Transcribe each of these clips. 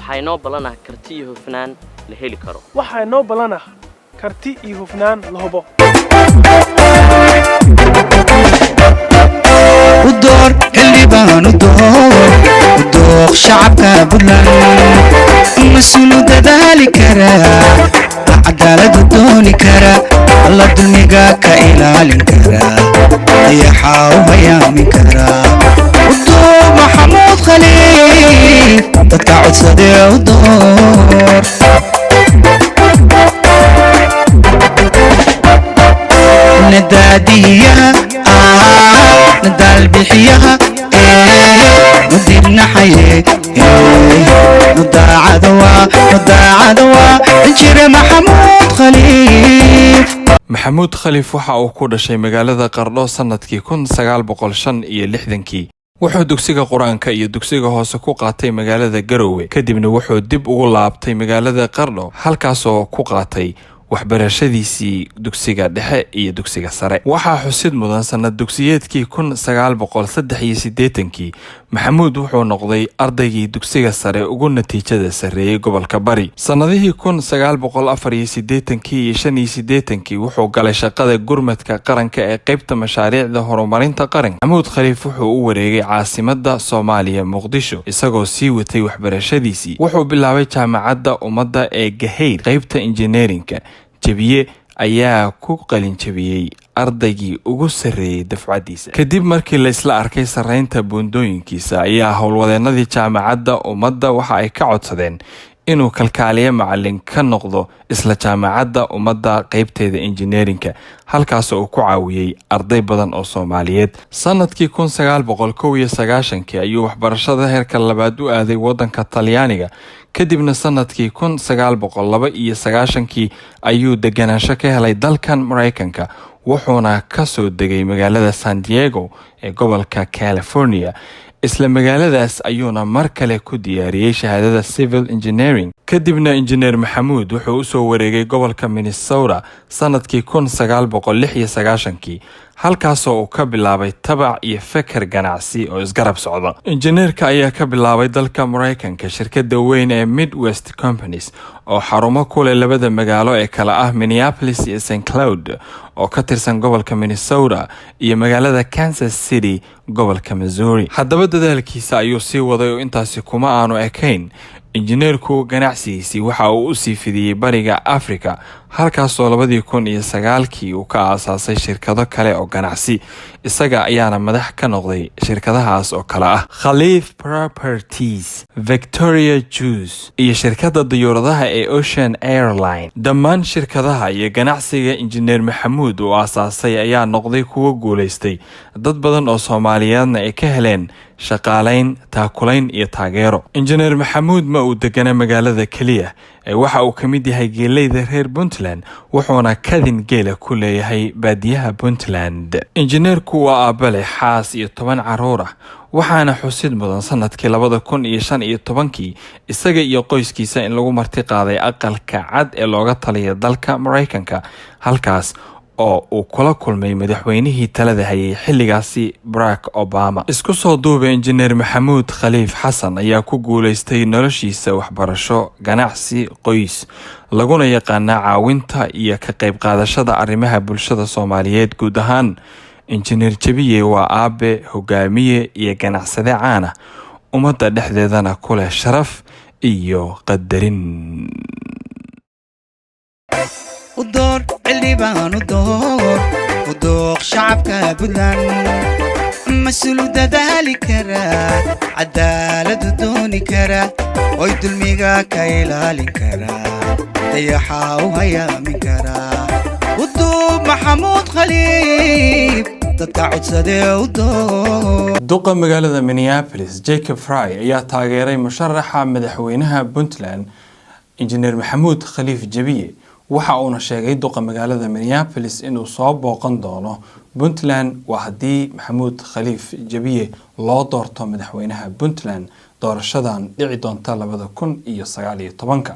Waxaa inoo ballan ah karti iyo hufnaan la heli karo. Waxaa inoo ballan ah karti iyo hufnaan la hubo. U door xildhibaan, u door, u dooq shacabka Puntland, mas-uulu dadaali karaa, cadaaladu dooni kara, Alla dulmiga ka ilaalin kara, dayaxaa u hayaamin kara. U door Maxamuud Khaliif, dadka codsadee u door. Nadaadiyaha, nadaalbixiyaha, mudirnaxaye, mudaacadawa, mudaacadawa, injire Maxamuud Khaliif. Maxamuud Khaliif waxa uu ku dhashay magaalada Qardho sannadkii 1965-kii. Wuxuu dugsiga qur-aanka iyo dugsiga hoose ku qaatay magaalada Garowe, kadibna wuxuu dib ugu laabtay magaalada Qardho, halkaasoo ku qaatay waxbarashadiisii dugsiga dhexe iyo dugsiga sare. Waxaa xusid mudan, sanad dugsiyeedkii 1983-kii Maxamuud wuxuu noqday ardaygii dugsiga sare ugu natiijada sarreeyey gobolka Bari. Sannadihii 1984-kii iyo 85-kii wuxuu galay shaqada gurmadka qaranka ee qeybta mashaariicda horumarinta qaranka. Maxamuud Khaliif wuxuu u wareegay caasimada Soomaaliya, Muqdisho, isagoo sii watay waxbarashadiisii. Wuxuu bilaabay Jaamacadda Ummadda ee Gaheyr, qeybta injineerinka. Jebiye ayaa ku qalinjabiyey ardaygii ugu sarreeyey dafcadiisa. Kadib markii la isla arkay sarreynta buundooyinkiisa, ayaa howlwadeenadii Jaamacadda Ummadda waxa ay ka codsadeen inuu kalkaaliye macalin ka noqdo isla Jaamacadda Ummadda qeybteeda injineerinka, halkaasoo uu ku caawiyey arday badan oo Soomaaliyeed. Sanadkii 1991-kii ayuu waxbarashada heerka labaad u aaday wadanka Talyaaniga. Kadibna sanadkii 1992-kii ayuu deganaansho ka helay dalkan Mareykanka, wuxuuna kasoo degay magaalada San Diego ee gobolka California. Isla magaaladaas ayuuna mar kale ku diyaariyey shahaadada civil engineering. Kadibna injineer Maxamuud wuxuu usoo wareegay gobolka Minnesota sanadkii 1996-kii, halkaasoo uu ka bilaabay tabac iyo feker ganacsi oo isgarab socda. Injineerka ayaa ka bilaabay dalka Mareykanka shirkada weyn ee Midwest Companies, oo xarumo ku leh labada magaalo ee kale ah Minneapolis iyo St Cloud oo ka tirsan gobolka Minnesota, iyo magaalada Kansas City, gobolka Missouri. Haddaba dadaalkiisa ayuu sii waday oo intaasi kuma aanu ekayn. Injineerku ganacsigiisii waxa uu usii fidiyey bariga Africa, halkaasoo 2009-kii uu ka aasaasay shirkado kale oo ganacsi. Isaga ayaana madax ka noqday shirkadahaas oo kale ah Khaliif Properties, Victoria Juice iyo shirkadda diyuuradaha ee Ocean Airline. Dhammaan shirkadaha iyo ganacsiga injineer Maxamuud uu aasaasay ayaa noqday kuwo guulaystay, dad badan oo Soomaaliyeedna ay ka heleen shaqaalayn, taakulayn iyo taageero. Injineer Maxamuud ma uu degana magaalada keliya ee waxa uu ka mid yahay geeleyda reer Puntland, wuxuuna kadin geela ku leeyahay baadiyaha Puntland. Injineerku waa aabale, xaas iyo 10 caruur ah. Waxaana xusid mudan, sanadkii 2015-kii isaga iyo qoyskiisa in lagu marti qaaday Aqalka Cad ee looga taliya dalka Mareykanka, halkaas oo uu kula kulmay madaxweynihii talada hayay xilligaasi, Barack Obama. Isku soo duuba, injineer Maxamuud Khaliif Xasan ayaa ku guulaystay noloshiisa waxbarasho, ganacsi, qoys, laguna yaqaanaa caawinta iyo ka qayb qaadashada arrimaha bulshada Soomaaliyeed guud ahaan. Injineer Jabiye waa aabe, hogaamiye iyo ganacsade caan ah, ummadda dhexdeedana ku leh sharaf iyo qadarin. U door xildhibaan, u door, u dooq shacabka Puntland, mas-uulu dadaali kara, cadaaladu dooni kara, oy dulmiga ka ilaalin kara, dayaxa u hayaamin kara. U duub Maxamuud Khaliif, dadka codsadee u door. Duqa magaalada Minneapolis, Jacob Frey, ayaa taageeray musharaxa madaxweynaha Puntland, injineer Maxamuud Khaliif Jabiye. Waxa uuna sheegay duqa magaalada Minneapolis inuu soo booqan doono Puntland, waa haddii Maxamuud Khaliif Jabiye loo doorto madaxweynaha Puntland doorashadan dhici doonta 2019-ka.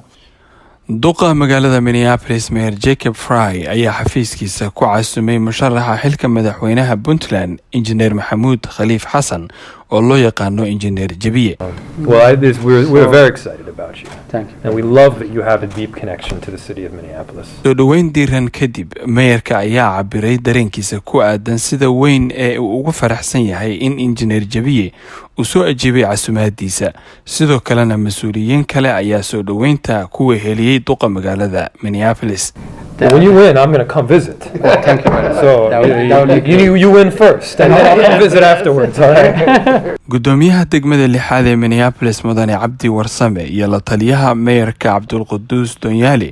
Duqa magaalada Minneapolis, Mayor Jacob Frey, ayaa xafiiskiisa ku casumay musharaxa xilka madaxweynaha Puntland, injineer Maxamuud Khaliif Xasan. oo loo yaqaano Injineer Jabiye. Well, we're very excited about you. Thank you. And we love that you have a deep connection to the city of Minneapolis. Soo dhoweyn diiran kadib, meeyarka ayaa cabiray dareenkiisa ku aadan sida weyn ee uu ugu faraxsan yahay in Injineer Jabiye uu soo ajiibay casumaadiisa. Sidoo kalena mas-uuliyiin kale ayaa soo dhoweynta ku weheliyey duqa magaalada Minneapolis. Well, when you win, I'm going to come visit. Well, thank you very much. So That will be you win first, and then I'll come visit afterwards, all right? Gudoomiyaha degmada lixaad ee Minneapolis, mudane Cabdi Warsame, iyo la taliyaha meeyarka Cabdulquduus Donyaali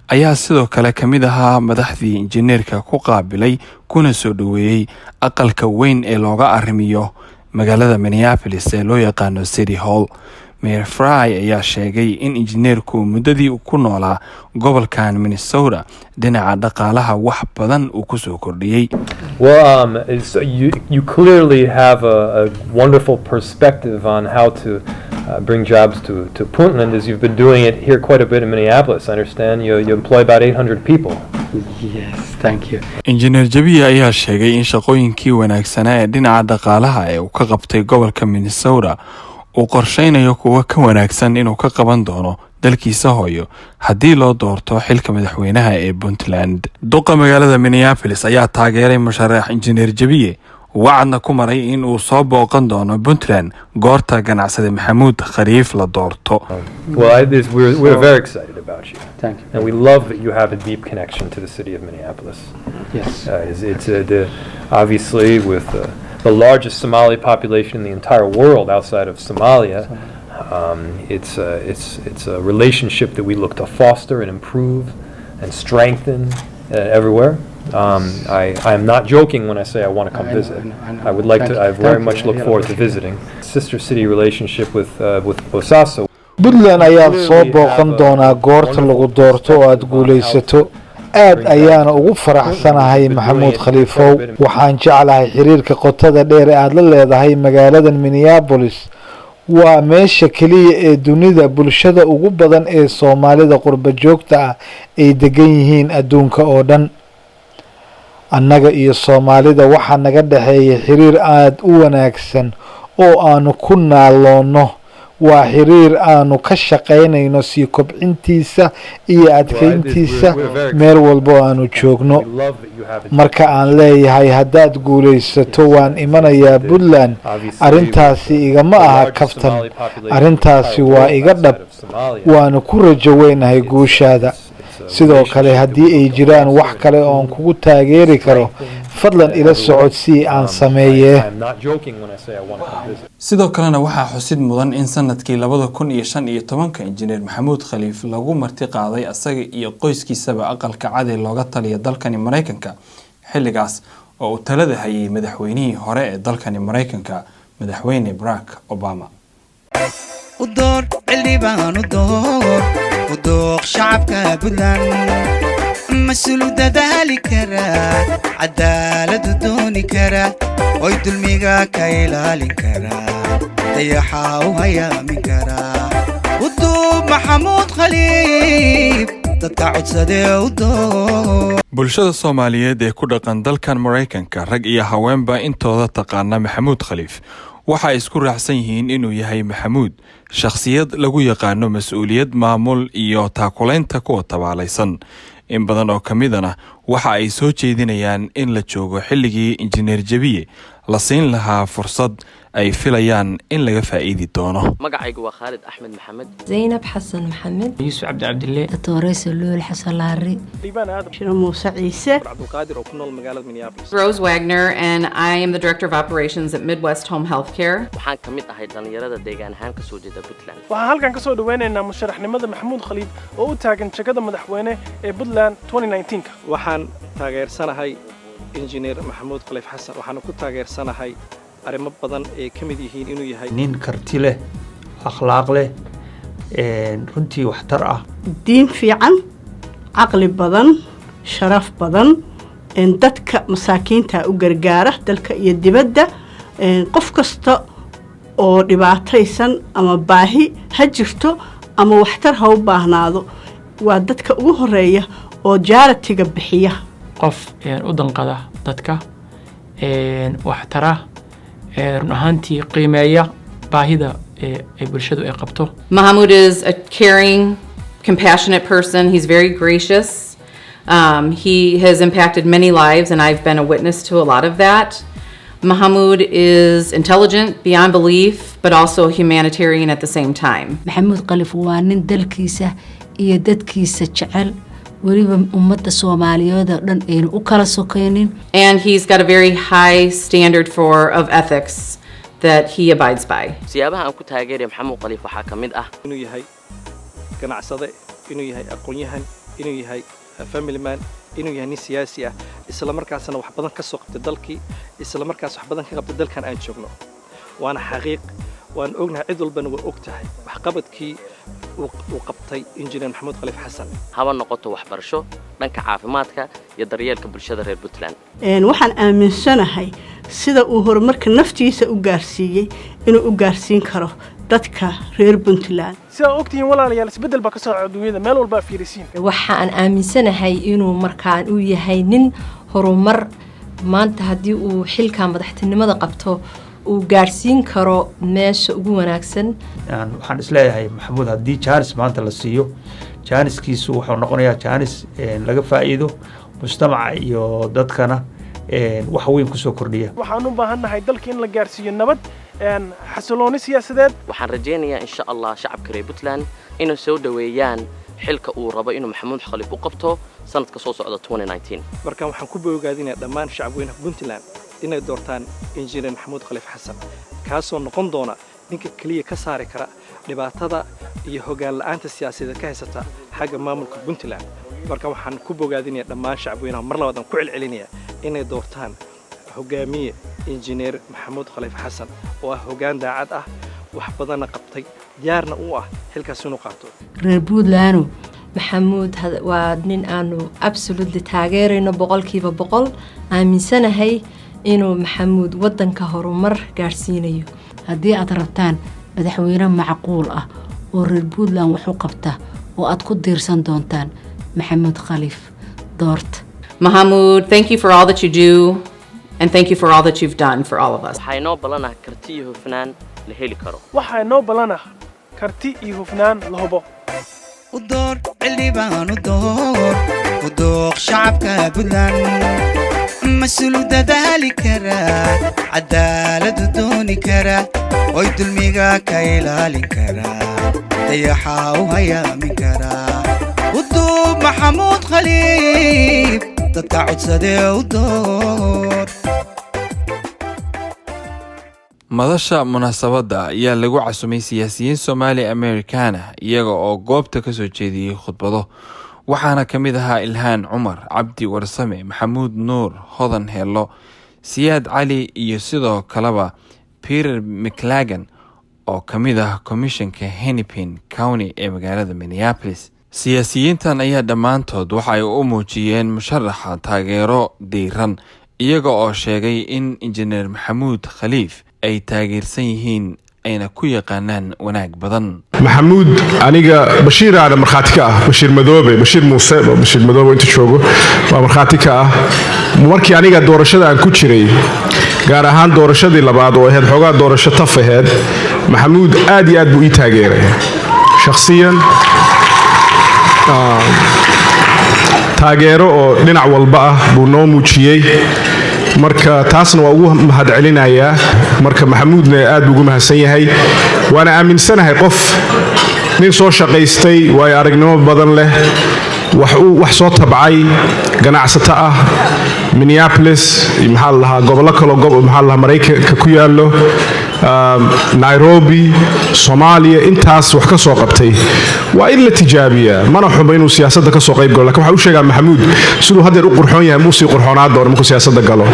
ayaa sidoo kale ka mid ahaa madaxdii injineerka ku qaabilay kuna soo dhoweeyey aqalka weyn ee looga arrimiyo magaalada Minneapolis ee loo yaqaano City Hall. Mayor Frey ayaa sheegay in injineerku muddadii ku noolaa gobolkan Minnesota dhinaca dhaqaalaha wax badan uu kusoo kordhiyey. Well, you clearly have a wonderful perspective on how to bring jobs to Puntland, as you've been doing it here quite a bit in Minneapolis. I understand you employ about 800 people. Yes, thank you. Injineer Jabiye ayaa sheegay in shaqooyinkii wanaagsanaa ee dhinaca dhaqaalaha ee uu ka qabtay gobolka Minnesota uu qorsheynayo kuwo ka wanaagsan inuu ka qaban doono dalkiisa hooyo haddii loo doorto xilka madaxweynaha ee Puntland. Duqa magaalada Minneapolis ayaa taageeray musharax Injineer Jabiye, wacadna ku maray in uu soo booqan doono Puntland goorta ganacsade Maxamuud Khaliif la doorto. Well, we're very excited about you. Thank you. And we love that you have a deep connection to the city of Minneapolis. It's obviously with the largest Somali population in the entire world outside of Somalia. It's a relationship that we look to foster and improve and strengthen everywhere. I am not joking when I say I want to come I know, visit. I know, I know. I would like Thank to. you. I very Thank much you. Look Yeah, forward to appreciate it. Visiting. Sister city relationship with Bosaso. Puntland ayaad soo booqan doonaa goorta lagu doorto oo aad guulaysato. Aad ayaana ugu faraxsanahay, Maxamuud Khaliifow. Waxaan jeclahay xiriirka qotada dheer ee aad la leedahay magaaladan Minneapolis. Waa meesha keliya ee dunida bulshada ugu badan ee Soomaalida qurba joogta ah ay degan yihiin adduunka oo dhan. Annaga iyo Soomaalida waxaa naga dhexeeya xiriir aad u wanaagsan oo aanu ku naaloonno. Waa xiriir aanu ka shaqaynayno sii kobcintiisa iyo adkeyntiisa meel walba oo aanu joogno. Marka aan leeyahay haddaad guulaysato waan imanayaa Puntland, arrintaasi igama aha kaftan, arrintaasi waa iga dhab. Waanu ku rajo weynahay guushaada. Sidoo kale, haddii ay jiraan wax kale oon kugu taageeri karo, fadlan ila socodsii aan sameeyee. Sidoo kalena waxaa xusid mudan in sanadkii 2015-ka Injineer Maxamuud Khaliif lagu marti qaaday asaga iyo qoyskiisaba Aqalka Cad ee looga taliya dalkani Maraykanka, xilligaas oo uu talada hayay madaxweynihii hore ee dalkani Maraykanka, Madaxweyne Barack Obama. U door xildhibaan, u door, u dooq shacabka Puntland, mas-uul u dadaali karaa, cadaaladu dooni kara, oy dulmiga ka ilaalin karaa, dayaxa u hayaamin karaa. U duub Maxamuud Khaliif, dadka codsadee u door. Bulshada Soomaaliyeed ee ku dhaqan dalkan Maraykanka, rag iyo haweenba, intooda taqaana Maxamuud Khaliif waxa ay isku raacsan yihiin inuu yahay Maxamuud shakhsiyad lagu yaqaano mas-uuliyad maamul iyo taakulaynta kuwa tabaalaysan. In badan oo ka midana waxa ay soo jeedinayaan in la joogo xilligii Injineer Jabiye la siin lahaa fursad ay filayaan in laga faa'iidi doono. Magacaygu waa Khaalid Axmed Maxamed. Zaynab Xasan Maxamed. Yuusuf Cabdi Cabdille. Doctoraysa Luul Xasan Laari. Liibaan Aadam. Shiro Muuse Ciise. Cabdulqaadir oo ku nool magaalada Minneapolis. Rose Wagner, and I am the Director of Operations at Midwest Home Healthcare. Waxaan ka mid ahay dhallinyarada deegaan ahaan kasoo jeeda Puntland. Waxaan halkan ka soo dhaweynaynaa musharaxnimada Maxamuud Khaliif oo u taagan jagada madaxweyne ee Puntland 2019-ka. Waxaan taageersanahay Injineer Maxamuud Khaliif Xasan. Waxaana ku taageersanahay arrimo badan ay ka mid yihiin inuu yahay nin karti leh, akhlaaq leh, runtii waxtar ah. Diin fiican, caqli badan, sharaf badan, dadka masaakiinta u gargaara dalka iyo dibadda, qof kasta oo dhibaataysan ama baahi ha jirto ama waxtar ha u baahnaado, waa dadka ugu horeeya oo charity-ga bixiya. Qof u danqada dadka, waxtara. Run ahaantii qiimeeya baahida ay bulshadu ay qabto. Mahmoud is a caring, compassionate person. He's very gracious. He has impacted many lives, and I've been a witness to a lot of that. Mahmoud is intelligent beyond belief, but also a humanitarian at the same time. Maxamuud Khaliif waa nin dalkiisa iyo dadkiisa jecel, weliba ummadda Soomaaliyeed oo dhan aynu u kala sokaynin. And he's got a very high standard for of ethics that he abides by. Siyaabaha aan ku taageeraya Maxamuud Khaliif waxaa ka mid ah inuu yahay ganacsade, inuu yahay aqoon-yahan, inuu yahay family man, inuu yahay nin siyaasi ah, isla markaasna wax badan ka soo qabtay dalkii, isla markaas wax badan ka qabtay dalkan aan joogno. Waana xaqiiq, waan ognahay, cid walbana waa og tahay waxqabadkii uu qabtay Injineer Maxamuud Khaliif Xasan. Haba noqoto waxbarasho, dhanka caafimaadka iyo daryeelka bulshada reer Puntland. Waxaan aaminsanahay sida uu horumarka naftiisa u gaarsiiyey inuu u gaarsiin karo dadka reer Puntland. Sidaa ogtihiin, walaalayaal, isbeddel baa ka socda adduunyada, meel walbaa fiirisiin. Waxaan aaminsanahay inuu markaan uu yahay nin horumar maanta haddii uu xilka madaxtinimada qabto uu gaarsiin karo meesha ugu wanaagsan. Waxaan isleeyahay Maxamuud haddii jaanis maanta la siiyo, jaaniskiisu wuxuu noqonayaa jaanis laga faa'iido, mujtamaca iyo dadkana wax weyn kusoo kordhiya. Waxaan u baahannahay dalka in la gaarsiiyo nabad, xasilooni siyaasadeed. Waxaan rajaynayaa, insha Allah, shacabka reer Puntland inay soo dhoweeyaan xilka uu rabo inuu Maxamuud Khaliif u qabto sanadka soo socda 2019. Marka waxaan ku bogaadinayaa dhammaan shacabweynaha Puntland inay doortaan Injineer Maxamuud Khaliif Xasan, kaasoo noqon doona ninka keliya ka saari kara dhibaatada iyo hoggaan la'aanta siyaasadeed ka haysata xagga maamulka Puntland. Marka waxaan ku bogaadinayaa dhammaan shacabweynaha, mar labaad aan ku celcelinayaa, inay doortaan hogaamiye Injineer Maxamuud Khaliif Xasan, oo ah hoggaan daacad ah, wax badanna qabtay, diyaarna u ah xilkaas inuu qaato. Reer Puntland, Maxamuud waa nin aanu absolutely taageerayno 100%, aaminsanahay inuu Maxamuud waddanka horumar gaarsiinayo. Haddii aad rabtaan madaxweyne macquul ah oo reer Puntland wax u qabta oo aad ku diirsan doontaan, Maxamuud Khaliif doorta. Mahmoud, thank you for all that you do, and thank you for all that you've done for all of us. Waxaa inoo ballanah karti iyo hufnaan la heli karo. Waxaa inoo ballanah karti iyo hufnaan la hubo. U door xildhibaan, u door, u dooq shacabka Puntland, mas-uul dadaali kara, cadaaladu dooni kara, oy dulmiga ka ilaalin kara, dayaxa u hayaamin kara. U duub Maxamuud Khaliif, dadka codsadee u door. Madasha munaasabadda ayaa lagu casumay siyaasiyiin Soomaali American ah, iyaga oo goobta kasoo jeediyey khudbado, waxaana ka mid ahaa Ilhaan Cumar, Cabdi Warsame, Maxamuud Nuur, Hodan Heello, Siyaad Cali iyo sidoo kaleba Peter McLagan oo ka mid ah komishanka Hennepin County ee magaalada Minneapolis. Siyaasiyiintan ayaa dhammaantood waxa ay u muujiyeen musharaxa taageero diiran, iyaga oo sheegay in Injineer Maxamuud Khaliif ay taageersan yihiin ayna ku yaqaanaan wanaag badan. Maxamuud, aniga Bashiiraana markhaati ka ah, Bashiir Madoobe, Bashiir Muuse, Bashiir Madoobe inta joogo waa markhaati ka ah. Markii aniga doorashada aan ku jiray, gaar ahaan doorashadii labaad oo ahayd xoogaa doorasho taf ahayd, Maxamuud aad iyo aad buu ii taageeray shakhsiyan, taageero oo dhinac walba ah buu noo muujiyey. Marka taasna waa ugu mahadcelinayaa. Marka Maxamuudna aad buu ugu mahadsan yahay, waana aaminsanahay qof nin soo shaqaystay, waayo aragnimo badan leh, wax soo tabcay, ganacsato ah, Minneapolis, maxaa la dhahaa, gobollo kaloo maxaa la dhahaa, Maraykanka ku yaallo, Nairobi, Soomaaliya, intaas wax ka soo qabtay, waa in la tijaabiyaa. Mana xumo inuu siyaasadda ka soo qayb galo, lakin waxaan u sheegaa Maxamuud siduu haddeer u qurxoon yahay muusii qurxoonaa doono markuu siyaasadda galo,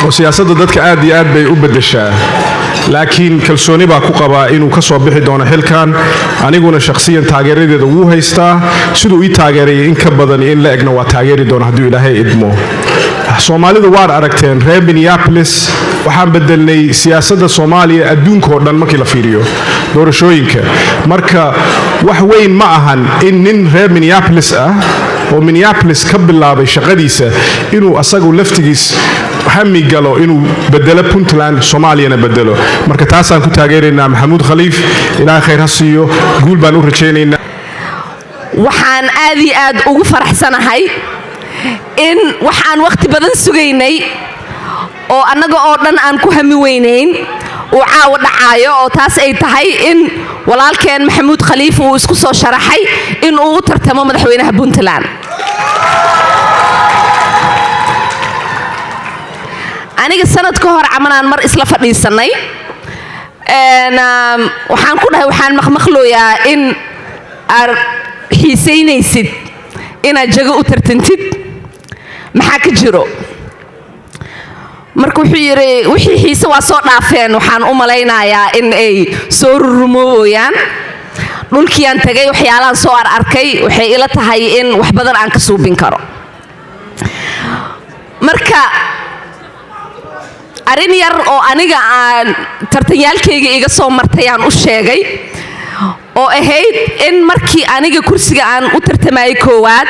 oo siyaasadda dadka aad iyo aad bay u beddeshaa. Laakiin kalsooni baa ku qabaa inuu ka soo bixi doono xilkan. Aniguna shakhsiyan taageeradeeda wuu haystaa. Siduu ii taageerayay in ka badan in la egna waa taageeri doona hadduu Ilaahay idmo. Soomaalidu waad aragteen, reer Minneapolis waxaan bedelnay siyaasadda Soomaaliya adduunka oo dhan markii la fiiriyo doorashooyinka. Marka wax weyn ma ahan in nin reer Minneapolis ah oo Minneapolis ka bilaabay shaqadiisa inuu asagu laftigiis Hami galo inuu bedelo Puntland, Soomaaliyana bedelo. Marka taasaan ku taageeraynaa Maxamuud Khaliif. Ilaahay khayr ha siiyo, guul baan u rajaynaynaa. Waxaan aad iyo aad ugu faraxsanahay in waxaan wakhti badan sugaynay oo annaga oo dhan aan ku hami weynayn uu caawa dhacaayo, oo taas ay tahay in walaalkeen Maxamuud Khaliif uu isku soo sharaxay in uu u tartamo madaxweynaha Puntland. Aniga sanad ka hor camanaan mar isla fadhiisannay, waxaan ku dhahay, waxaan maqmaqlooyaa in aad xiisaynaysid inaad jago u tartantid, maxaa ka jiro? Marka wuxuu yidhi, wixii xiise waa soo dhaafeen, waxaan u malaynayaa in ay soo rurumooyaan. Dhulkiiyaan tagay, waxyaalahan soo ar arkay, waxay ila tahay in wax badan aan ka suubin karo. Marka arrin yar oo aniga aan tartanyaalkayga iga soo martay aan u sheegay, oo ahayd in markii aniga kursiga aan u tartamayay koowaad,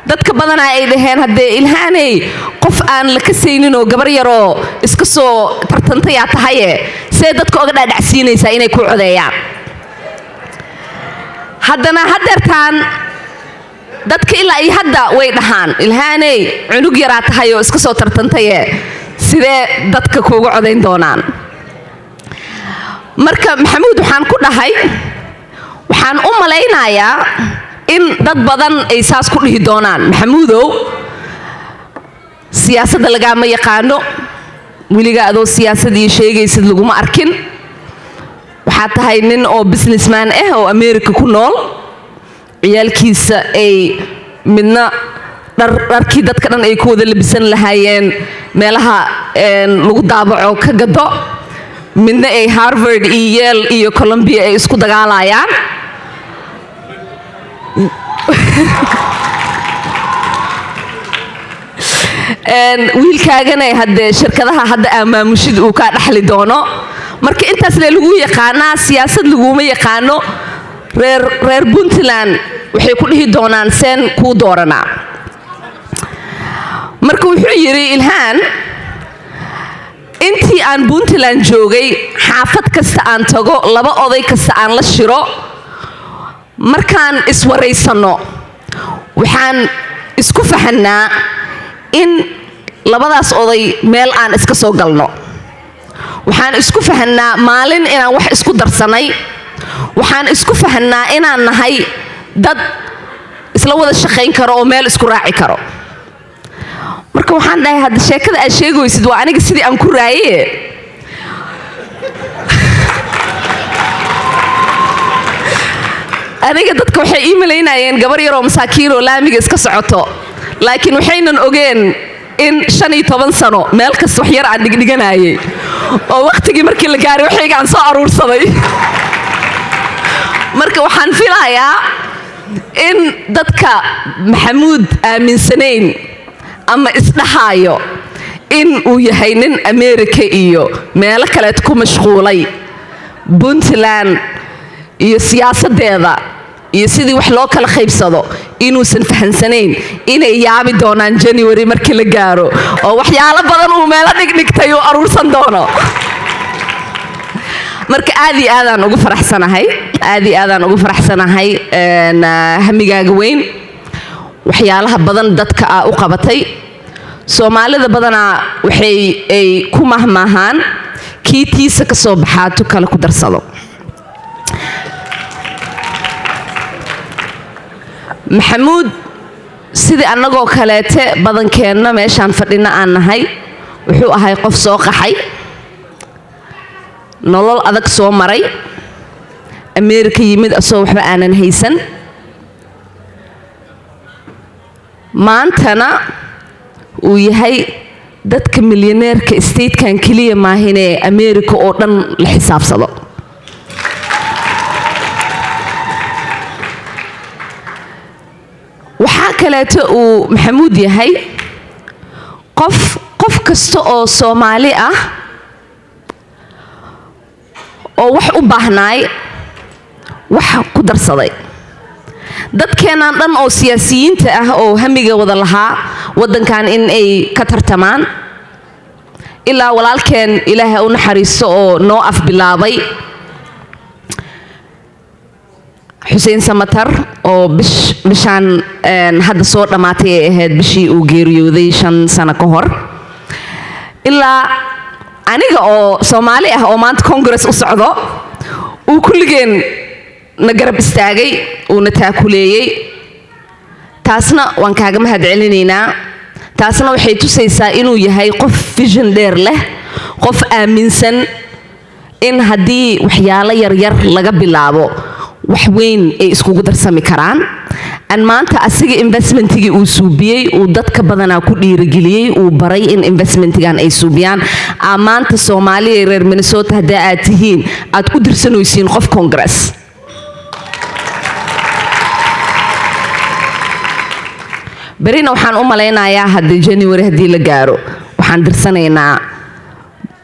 dadka badanaa ay dhaheen, haddee Ilhaaney, qof aan la kasaynin oo gabar yaroo iska soo tartantayaa tahaye, see dadka oga dhaadhacsiinaysaa inay ku codeeyaan? Haddana haddeertaan dadka ilaa iyo hadda way dhahaan, Ilhaaney, cunug yaraa tahay oo iska soo tartantaye, sidee dadka kuuga codayn doonaan? Marka Maxamuud waxaan ku dhahay, waxaan u malaynayaa in dad badan ay saas ku dhihi doonaan, Maxamuudow, siyaasadda lagaama yaqaano, weliga adoo siyaasadii sheegaysid laguma arkin, waxaa tahay nin oo businessman ah oo America ku nool, ciyaalkiisa ay midna dharkii dadka dhan ay ku wada labisan lahaayeen meelaha lagu daabaco ka gado, midna ay Harvard iyo Yale iyo Columbia ay isku dagaalayaan. Wiilkaagana haddee shirkadaha hadda aamaamushid uu kaa dhaxli doono. Marka intaas le lagu yaqaanaa, siyaasad laguma yaqaano. Reer Puntland waxay ku dhihi doonaan, seen kuu dooranaa? Marka wuxuu yidhi, Ilhaan, intii aan Puntland joogay, xaafad kasta aan tago, laba oday kasta aan la shiro, markaan iswaraysanno, waxaan isku fahannaa in labadaas oday meel aan iska soo galno. Waxaan isku fahannaa maalin inaan wax isku darsanay. Waxaan isku fahannaa inaan nahay dad isla wada shaqayn karo oo meel isku raaci karo. Marka waxaan dhahay, hadda sheekada aad sheegaysid waa aniga sidii aan ku raaye. Aniga dadka waxay ii malaynayeen gabar yaroo masaakiin oo laamiga iska socoto, laakiin waxaynan ogeen in 15 sano meel kasta wax yar aan dhigdhiganayay, oo wakhtigii markii la gaaray waxayga aan soo aruursaday. Marka waxaan filayaa in dadka Maxamuud aaminsanayn ama isdhahaayo in uu yahay nin Amerika iyo meelo kaleed ku mashquulay, Puntland iyo siyaasaddeeda iyo sidii wax loo kala qaybsado inuusan fahansanayn, inay yaabi doonaan January markii la gaaro oo waxyaalo badan uu meelo dhigdhigtay uu aruursan doono. Marka aad iyo aadaan ugu faraxsanahay, aad iyo aadaan ugu faraxsanahay hamigaaga weyn, waxyaalaha badan dadka aa u qabatay. Soomaalida badanaa waxay ay ku mahmaahaan, kii tiisa ka soo baxaa tu kale ku darsado. Maxamuud sidii annagoo kaleete badankeenna meeshaan fadhina aan nahay, wuxuu ahay qof soo qaxay, nolol adag soo maray, Ameerika yimid asoo waxba aanan haysan, maantana uu yahay dadka milyaneerka statekan keliya maahinee Ameerika oo dhan la xisaabsado. Waxaa kaleeto uu Maxamuud yahay qof kasta oo Soomaali ah oo wax u baahnaay wax ku darsaday. Dadkeennan dhan oo siyaasiyiinta ah oo hamiga wada lahaa waddankan in ay ka tartamaan, Ilaa walaalkeen, Ilaahay u naxariisto, oo noo afbilaabay, Xuseen Samatar, oo bishaan hadda soo dhammaatay ay ahayd bishii uu geeriyooday 5 sano ka hor, ilaa aniga oo Soomaali ah oo maanta Congress u socdo, uu kulligeen na garab istaagay, uuna taakuleeyey. Taasna waan kaaga mahad celinaynaa. Taasna waxay tusaysaa inuu yahay qof vision dheer leh, qof aaminsan in haddii waxyaalo yaryar laga bilaabo, wax weyn ay iskugu darsami karaan. An maanta asiga investmentigii uu suubiyey, uu dadka badanaa ku dhiirigeliyey, uu baray in investmentigan ay suubiyaan, aa maanta Soomaaliya, reer Minnesota haddii aad tihiin, aad u dirsanaysiin qof Congress. Berina waxaan u malaynayaa haddii January haddii la gaaro, waxaan dirsanaynaa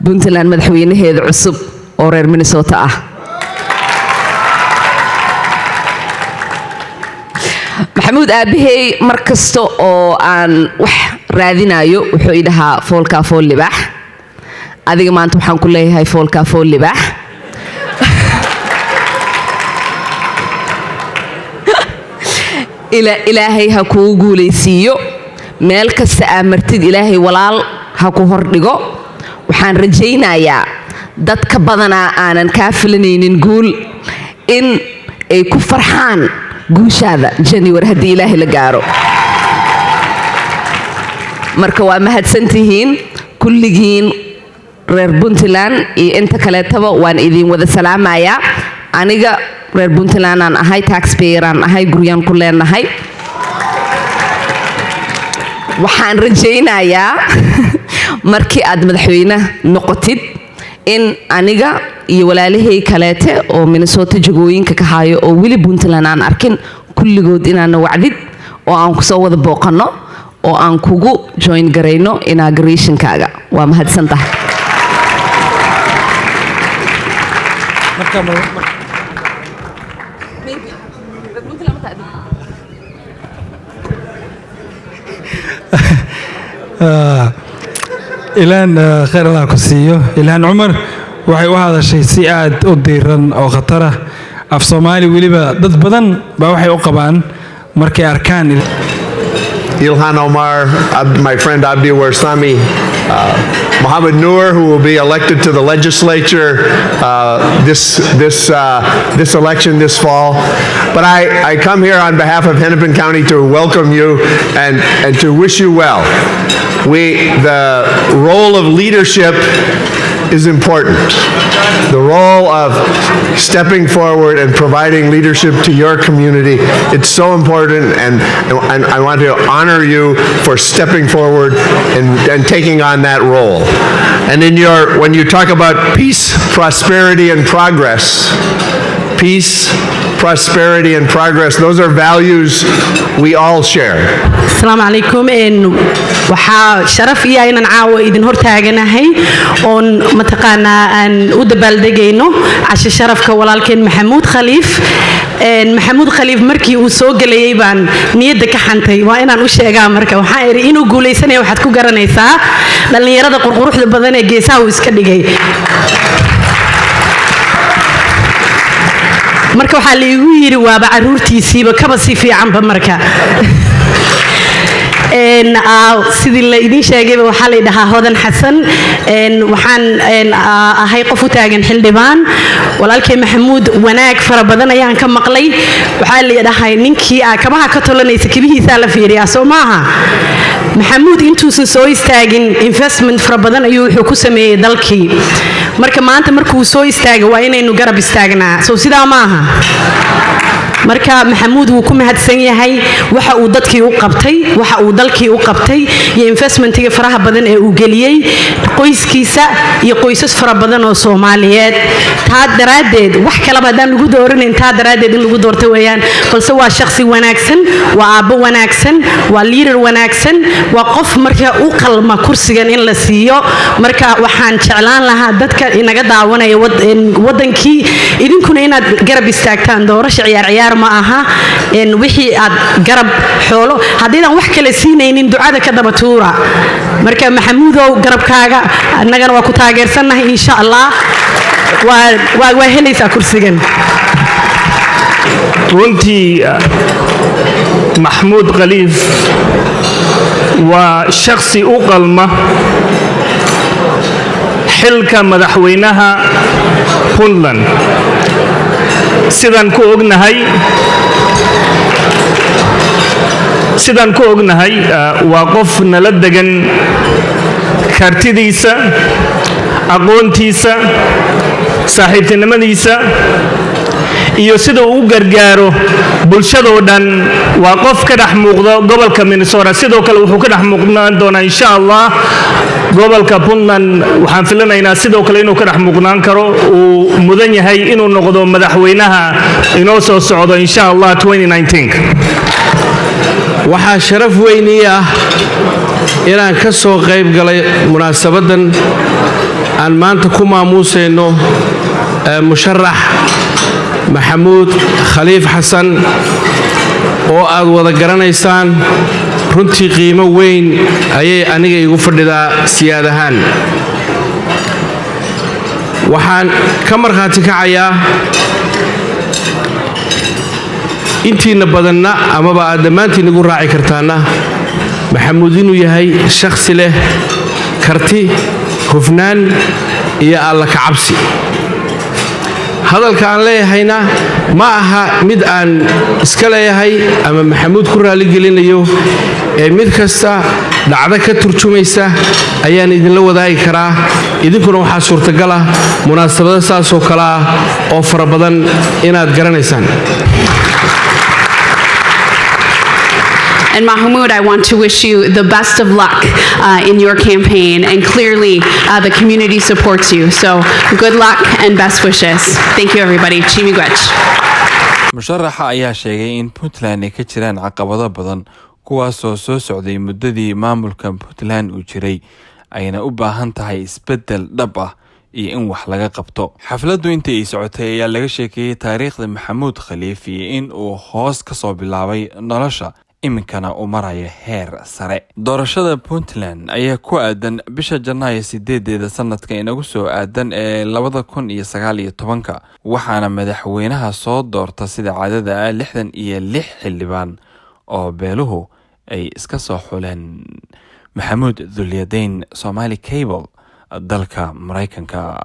Puntland madaxweynaheeda cusub oo reer Minnesota ah. Maxamuud aabahey mar kasta oo aan wax raadinayo wuxuu i dhahaa, "Foolkaa fool libaax." Adiga maanta waxaan ku leeyahay, foolkaa fool libaax. Ilaahay ha kuu guulaysiiyo. Meel kasta aa martid, Ilaahay walaal ha ku hordhigo. Waxaan rajaynayaa dadka badanaa aanan kaa filanaynin guul in ay ku farxaan guushaada January haddii Ilaahay la gaaro. Marka waa mahadsantihiin kulligiin, reer Puntland iyo inta kaleetaba waan idin wada salaamayaa. Aniga reer Puntland aan ahay, taxpayeraan ahay, guryaan ku leenahay. Waxaan rajaynayaa markii aad madaxweyne noqotid in aniga iyo walaalahay kaleete oo Minnesota jagooyinka ka hayo oo weli Puntland aan arkin, kulligood inaana wacdid oo aan kusoo wada booqanno oo aan kugu join garayno inaugurationkaaga. Waa mahadsan tahay. Ilaan khayr Allah ku siiyo. Ilhaan Cumar waxay u hadashay si aad u diiran oo khatar ah, af Soomaali weliba. Dad badan baa waxay u qabaan markay arkaan Ilhan Omar, my friend Abdi Warsami, Mohammed Noor, who will be elected to the legislature this election this fall. But I come here on behalf of Hennepin County to welcome you and to wish you well. The role of leadership is important. The role of stepping forward and providing leadership to your community, it's so important, and I want to honor you for stepping forward and taking on that role. And when you talk about peace, prosperity, and progress, peace, prosperity, and progress, those are values we all share. Asalaamu calaykum. Waxaa sharaf iya inaan caawa idin hortaaganahay oon mataqaanaa aan u dabaaldegayno casho sharafka walaalkeen Maxamuud Khaliif. Maxamuud Khaliif markii uu soo gelayay baan niyadda ka xantay. Waa inaan u sheegaa. Marka waxaan idhi, inuu guulaysanaya waxaad ku garanaysaa dhallinyarada qurquruxda badan ee geesaha uu iska dhigay. Marka waxaa laigu yidhi waaba caruurtiisiiba, kaba si fiicanba. Marka sidii la idiin sheegayba, waxaa la dhahaa Hodan Xasan. Waxaan ahay qof u taagan xildhibaan. Walaalkay Maxamuud wanaag fara badan ayaan ka maqlay. Waxaa la dhahay ninkii aa kabaha ka tolanaysa kabihiisaa la fiiriyaa, soo maaha? Maxamuud intuusan soo istaagin investment fara badan ayuu wuxuu ku sameeyey dalkii. Marka maanta markuu soo istaaga, waa inaynu garab istaagnaa, sow sidaa maaha? Marka Maxamuud wuu ku mahadsan yahay waxa uu dadkii u qabtay, waxa uu dalkii u qabtay iyo investmentiga faraha badan ee uu geliyey qoyskiisa iyo qoysas fara badan oo Soomaaliyeed. Taa daraaddeed, wax kaleba haddaan lagu dooranayn, taa daraaddeed in lagu doorto weeyaan. Balse waa shakhsi wanaagsan, waa aabbo wanaagsan, waa leader wanaagsan, waa qof marka u qalma kursigan in la siiyo. Marka waxaan jeclaan lahaa dadka inaga daawanaya wadankii, idinkuna inaad garab istaagtaan. Doorasha ciyaar ciyaar Ciyaar ma aha. Wixii aad garab, xoolo, haddiidan wax kale siinaynin, ducada ka daba tuura. Marka Maxamuudow, garabkaaga annagana waa ku taageersannahay. Insha Allah waa helaysaa kursigan. Runtii Maxamuud Khaliif waa shakhsi u qalma xilka madaxweynaha Puntland. Sidaan ku ognahay, waa qof nala degan, kartidiisa, aqoontiisa, saaxiibtinimadiisa iyo sida uu u gargaaro bulshadoo dhan. Waa qof ka dhex muuqda gobolka Minnesota, sidoo kale wuxuu ka dhex muuqnaan doonaa, insha Allah, gobolka Puntland. Waxaan filanaynaa sidoo kale inuu ka dhex muuqnaan karo. Uu mudan yahay inuu noqdo madaxweynaha inoo soo socdo, insha Allah, 2019. Waxaa sharaf weyn ii ah inaan ka soo qayb galay munaasabaddan aan maanta ku maamuusayno musharax Maxamuud Khaliif Xasan oo aad wada garanaysaan. Runtii qiimo weyn ayay aniga igu fadhidaa siyaad ahaan. Waxaan ka markhaati kacayaa, intiinna badanna amaba aad dhammaantiin igu raaci kartaanna, Maxamuud inuu yahay shakhsi leh karti, hufnaan iyo alla ka cabsi. Hadalka aan leeyahayna ma aha mid aan iska leeyahay ama Maxamuud ku raaligelinayo, ee mid kasta dhacdo ka turjumaysa ayaan idinla wadaagi karaa. Idinkuna waxaa suurtagal ah munaasabado saasoo kale ah oo fara badan inaad garanaysaan. And Mahmoud, I want to wish you the best of luck in your campaign. And clearly, the community supports you. So good luck and best wishes. Thank you, everybody. Chi-miigwech. Musharaxa ayaa sheegay in Puntland ay ka jiraan caqabado badan, kuwaasoo soo socday muddadii maamulka Puntland uu jiray, ayna u baahan tahay isbeddel dhab ah iyo in wax laga qabto. Xafladdu intii ay socotay ayaa laga sheekeeyey taariikhda Maxamuud Khaliif iyo in uu hoos ka soo bilaabay nolosha, iminkana uu marayo heer sare. Doorashada Puntland ayaa ku aadan bisha Janaayo 8-deeda sanadka inagu soo aadan ee 2019-ka, waxaana madaxweynaha soo doorta sida caadada ah 66 xildhibaan oo beeluhu ay iska soo xuleen. Maxamuud Dulyadeyn, Somali Cable, dalka Maraykanka.